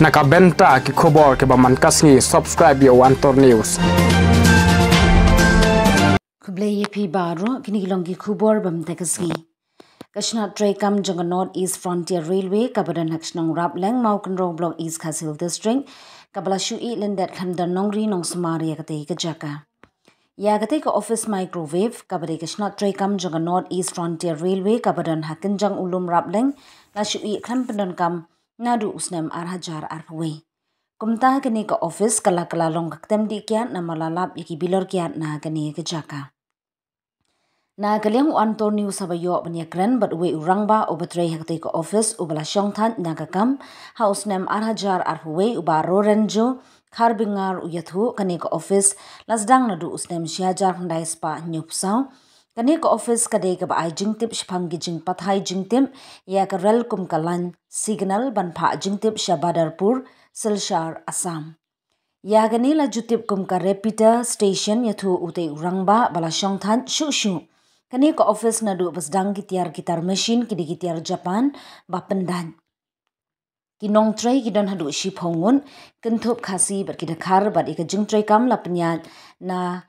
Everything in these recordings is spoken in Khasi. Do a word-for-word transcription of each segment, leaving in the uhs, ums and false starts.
Na ka bynta ki khubor kiba man ka sngi, subscribe ïa u Antor News. Khublei ïa phi baroh, kine ki long ki khubor ba mynta ka sngi. Ka shnat treikam jong ka North East Frontier Railway kaba don ha ka shnong Rapleng, Mawkynrew Block, East Khasi Hills District, kaba la shu ïeh lyndet khlem don nongri nongsumar ïa katei ka jaka. Ïa katei ka office microwave kaba dei ka shnat treikam jong ka North East Frontier Railway kaba don ha kynjang u lum Rapleng la shu ïeh khlem pyndonkam naduh u snem ar hajar arphew wei. Kumta kane ka office ka la kylla long ka ktem dih kiad namar la lap ïa ki bilor kiad na kane ka jaka. Na ka liang u Antor News haba ïoh ban ïakren bad uwei u rangbah uba trei ha katei ka office uba la shong thait na ka kam ha u snem ar hajar arphew wei, u Bah Rorenjo Kharbingar, u ïathuh kane ka office la sdang naduh u snem shi hajar khyndai spah hynñiewphew saw. Kane ka office ka dei kaba ai jingtip shaphang ki jingpathai jingtip ïa ka rel kum ka line signal ban phah jingtip sha Badarpur, Silchar, Assam. Ïa kane la ju tip kum ka repeater station, ïathuh utei u rangbah ba la shong thait shuh shuh kane ka office naduh ba sdang ki tiar ki tar machine, ki dei ki tiar Japan ba pyndait. Ki nongtrei ki don haduh shiphew ngut, kynthup Khasi bad ki Dkhar, bad ïa ka jingtreikam la pynïaid na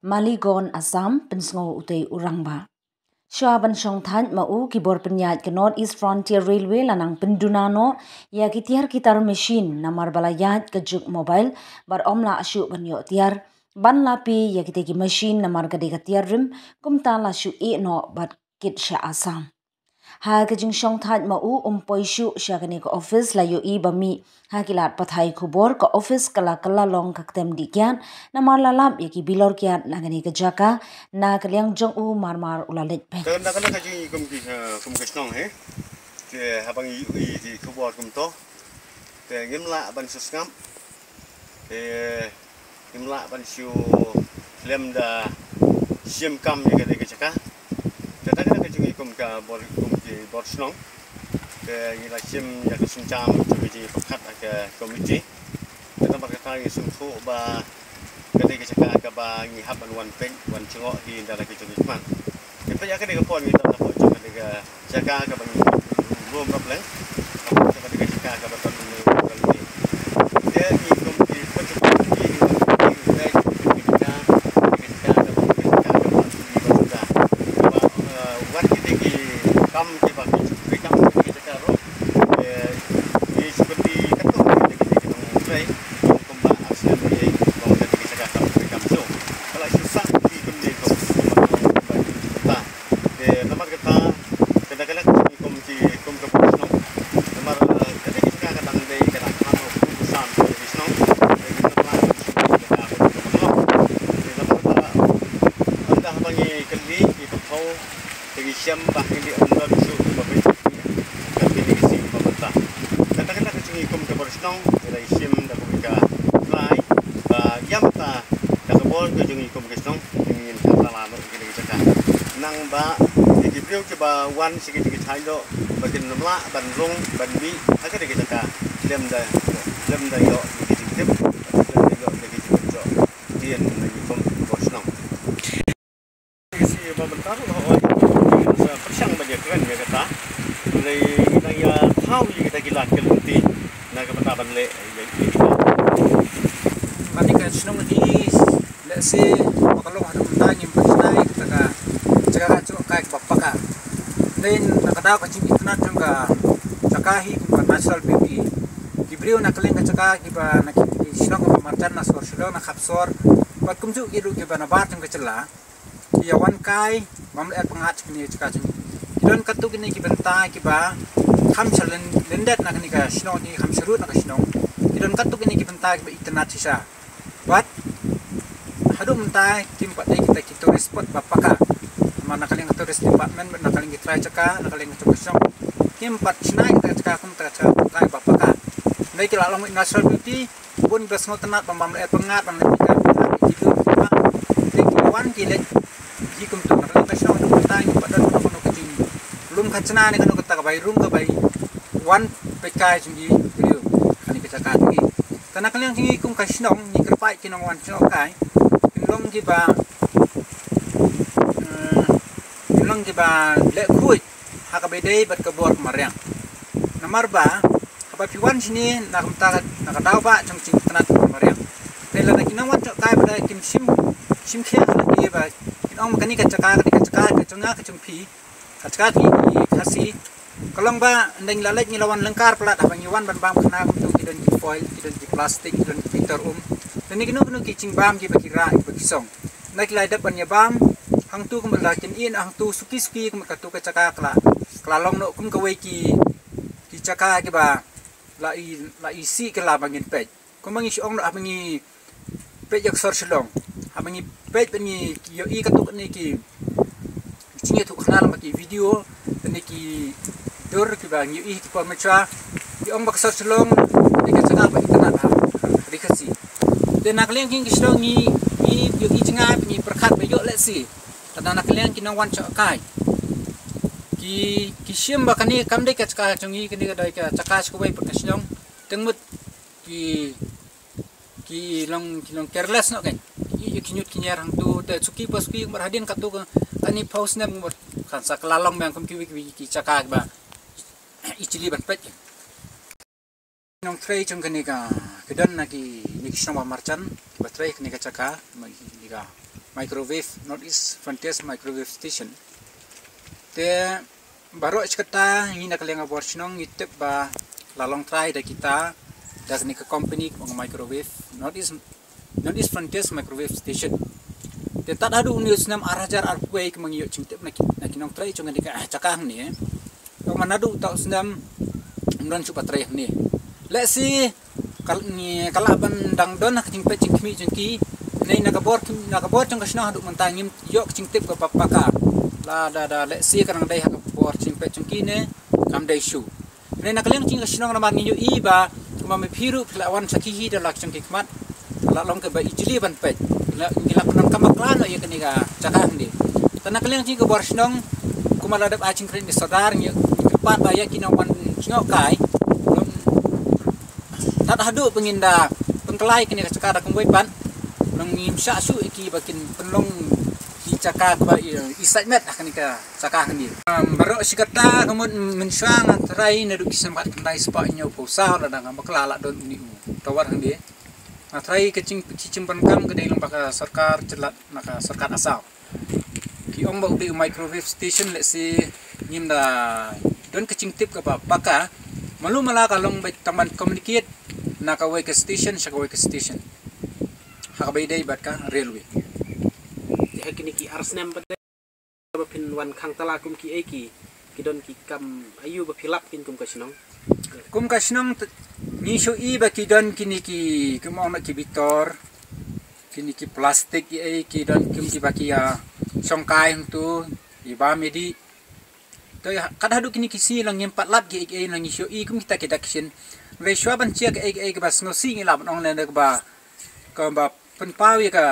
Maligaon, Assam, pynsngew utei u rangbah. Shuwa ban shong thait ma u, ki bor pynïaid ka North East Frontier Railway la nang pynduna noh ïa ki tiar ki tar machine namar ba la ïaid ka juk mobile bad ym lah shuh ban ïoh tiar ban la plie ïa kitei ki machine namar ka dei ka tiar rim, kumta la shu ïeh noh bad kit sha Assam. Ha ka jingshong thait ma u, um poi shuh sha kane ka office, la ïohi ba mih ha ki lad pathai khubor ka office ka la kylla long ka ktem dih kiad namar la lap ïa ki bilor kiad na kane ka jaka. Na ka liang jong u, mar mar u la leit peit. Ka, na ka, na ka jingïakhun ki, eh, kum ka shnong, eh. Te haba ngi ïohi ki khubor kumto, te ngim lah ban shu sngap. Te ngim lah ban shu khlem da shim kam ïa kane ka jaka. Te na ka, na ka jingïakhun ka bor, kum ki bor shnong, te ngi la shim ïa ka sienjam jong ka jingïapyrkhat ha ka komiti. Te namar kata ngi sngewthuh ba ka dei ka jaka kaba ngi hap ban wan peit, wan jngoh hi ynda la ka jong ngi khmat. Ngi peit ïa ka dei ka por ngi don hapoh jong ka dei ka jaka kaba ngi lum Rapleng. Hapoh jong ka dei ka jaka kaba don ngi lum. Te ngi kum ki paidbah ngi ngi wan peit ka dei ka jaka, ka dei ka jaka kaba ngi ka jaka kaba ngi ba suda. Ba, eh, wat ki dei ki kam kiba ki kam ki jaka ruh. Te ngi sngewthuh katto ki dei ki nongtrei. Kumba arsien ïa ong ka dei ka jaka kam treikam shuh. Ka la shu sah ki kynti kum kumba ong kumba ki jingkyrpad. Te namar kata, ka da ka lak kum ki kum ka bor shnong. Namar, eh, ka dei ka jaka ka dang dei ka dang kham ha u kum u sam ka dei shnong. Te ki namar ka jaka ka dei ka bor shnong. Te namar kata, ynda haba ngi kylli ki pyrthei, te ngi shem ba ngi dei ym don shuh kiba peit ïa kine ki sngi ba mynta. Kata kata ka jingïakhun ka bor shnong, ngi la ïashem da kawei ka trai ba ïa mynta da ka bor ka jingïakhun ka shnong, ngin ka sala noh ïa kine ki jaka. Nang ba ïa ki briew kiba wan sha kine ki thaiñ doh ba kin ym lah ban rung ban mih ha kine ki jaka, khlem da, khlem da ïoh ïa ki jingtip, khlem da ïoh ïa ki jingtip jong dien na ïakhun ka bor shnong. Ki sngi ba mynta ruh hooid, sa pyrshang ban ïakren ïa kata. Hynrei ngi dang ïa thaw ïa kita ki lad ki lynti na ka bynta ban leh ïa kita. Ba ïa ka shnong hi, lehse ba ka long haduh mynta ngim pat shna ïa kata ka jaka ka jong kai kaba paka. Hynrei na ka daw ka jingitynnad jong ka jaka hi kum ka natural beauty, ki briew na kylleng ka jaka kiba na ki shnong kaba marjan na sor Shillong, na khap sor, bad kumjuh ki ruh kiba na bar jong ka jylla, ki ïa wan kai bam lyer pyngngad sha kine ki jaka jong ngi. Ki don katto kine ki bynta kiba kham sha lyn-, lyndet na kane ka shnong, ki kham sha rud na ka shnong. Ki don katto kine ki bynta kiba itynnad shisha. Bad haduh mynta kim pat dei kita ki tourist spot ba paka. Namar na ka liang ka tourist department bad na ka liang ki trai jaka, na ka liang ka jong ka shnong, kim pat shna kita ki jaka kum kita ki jaka ba paka. Hynrei ki la long natural beauty, bun ba sngewtynnad ban bam lyer pyngngad, ban leit picnic, ban leit picnic, ban leit picnic. Te ki wan ki leit hi kumto, na ka liang ka shnong haduh mynta ngim pat don kano kano ka jinglum khajna ne kano kata ka bai rung ka bai wan peit kai jong ki briew ha kane ka jaka jong ngi. Te na ka liang jong ngi kum ka shnong, ngi kyrpad ki nongwan jngoh kai kin long kiba, eh, kin long kiba leh khuid ha kaba ïadei bad ka bor ka mariang. Namar ba haba Phi wan shini na ka bynta na ka daw ba jong ka jingthnat mariang. Te lada ki nongwan jngohkai ba da kim shim, shim khia ha lade ba kin ong ba kane ka jaka, kane ka jaka ka jong nga ka jong phi, ka jaka ki, ki Khasi. Ka long ba ynda ngi la leit ngi la wan lyngkar palat, haba ngi wan ban bam khana kumtu ki don ki foil, ki don ki plastik, ki don ki bitar um. Lane kino kino ki jingbam kiba ki rah kiba ki song. Ynda ki la dep ban ïa bam hangtu kumba la kin ïeh hangtu suki suki kumba katu ka jaka ka la, ka la long noh kum kawei ki, ki jaka kiba la i, la i sih kylla ba ngin peit. Kumba ngi shu ong noh haba ngi peit ïa ka sor Shillong, haba ngi peit ba ngi ïohi katto katne ki jingïathuhkhana lem bad ki video, katne ki dur kiba ngi ïohi ki por mynshuwa, ki ong ba ka sor Shillong ne ka jaka ba itynnad ha ri Khasi. Te na ka liang jong ka shnong ngi, ngi ïohi jngai ba ngi pyrkhat ba ïoh lehse. Te na ka liang ki nongwan jngohkai ki, ki shim ba kane kam dei ka jaka jong ngi, kane ka dei ka jaka sha kawei pat ka shnong. Te mut ki, ki long, ki long careless noh kein. Ki ïoh ki ñiut ki ñiar hangtu, te suki pa suki kumba hadien katu ka, kane phew snem kumba kan sa kylla long biang kum kiwei kiwei ki jaka kiba i jli ban peit. Nongtrei jong kane ka, ki don na kine ki shnong ba marjan kiba trei kane ka jaka, ma-, kane ka Microwave, North East Frontiers Microwave Station. Te baroh shi katta ngi na ka liang ka bor shnong ngi tip ba la long trai da kita, da kane ka company ka Microwave, North East, North East Frontiers Microwave Station. Te tad haduh une u snem ar hajar arphew wei kumba ngi ïoh jingtip na ki, na ki nongtrei jong kane ka jaka hangne. Kumba naduh uta u snem ym don shuh ba trei hangne. Lehse ka, ngi, ka lah ban dang don ha ka jingpeit jingkhmih jong ki. Hynrei na ka bor, na ka bor jong ka shnong haduh mynta ngim ïoh ka jingtip kaba paka. Lada, da lehse ka dang dei ha ka bor jingpeit jong ki ne kam dei shuh. Hynrei na ka liang jong ka shnong namar ngi ïohi ba kumba ma phi ruh phi la wan sakhi hi da la ka jong ki khmat, la long kaba i jli ban peit. Ngi la, ngi la pyndonkam bakla noh ïa kane ka jaka hangne. Te na ka liang jong ka bor shnong kumba la dep ai jingkren ki sordar, ngi kyrpad ba ïa ki nongwan jngohkai, long tad haduh ba ngin da pynkylla ïa kane ka jaka da kumwei pat, long ngim shah shuh ïa ki ba kin pynlong ki jaka ba i, i sait met ha kane ka jaka hangne. Um, baroh shi katta ka mut mynshuwa nga trai naduh ki snem khatkhyndai spah hynñiewphew saw lada ngam bakla la don une u tower hangne. Nga trai ka jing, ka jingpyndonkam ka dei lyngba ka sorkar jylla, na ka sorkar Assam. Ki ong ba u dei u microwave station, lehse ngim da don ka jingtip kaba paka. Malu mala ka long beit tang ban communicate na kawei ka station sha kawei ka station ha kaba ïadei bad ka railway. Te ha kine ki ar snem pat ba phin wan khang tala kum kiei ki, ki don ki kam aïu ba phi lap kein kum ka shnong? Kum ka shnong te, ngi shu i ba ki don kine ki, kum ong na ki bitor, kine ki plastik kiei ki don kum kiba ki ïa shongkai hangtu, i bam i dih. Te kat haduh kine ki sngi long ngim pat lap kiei kiei, long ngi shu i kum kita ki dak ki shin. Hynrei shuwa ban jia kiei kiei kiba sngewsih ngi lah ban ong lane kaba, kaba pynpaw ïa ka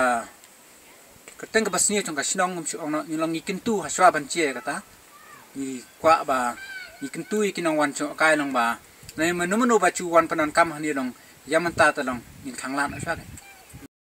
kyrteng kaba sniew jong ka shnong, ngim shu ong noh, ngi long ngi kyntu ha shuwa ban jia kata. Ngi kwah ba ngi kyntu ïa ki nongwan jngohkai long ba, lane mano mano ba ju wan pyndonkam hangne long, ïa mynta te long ngin khang lad noh shuwa.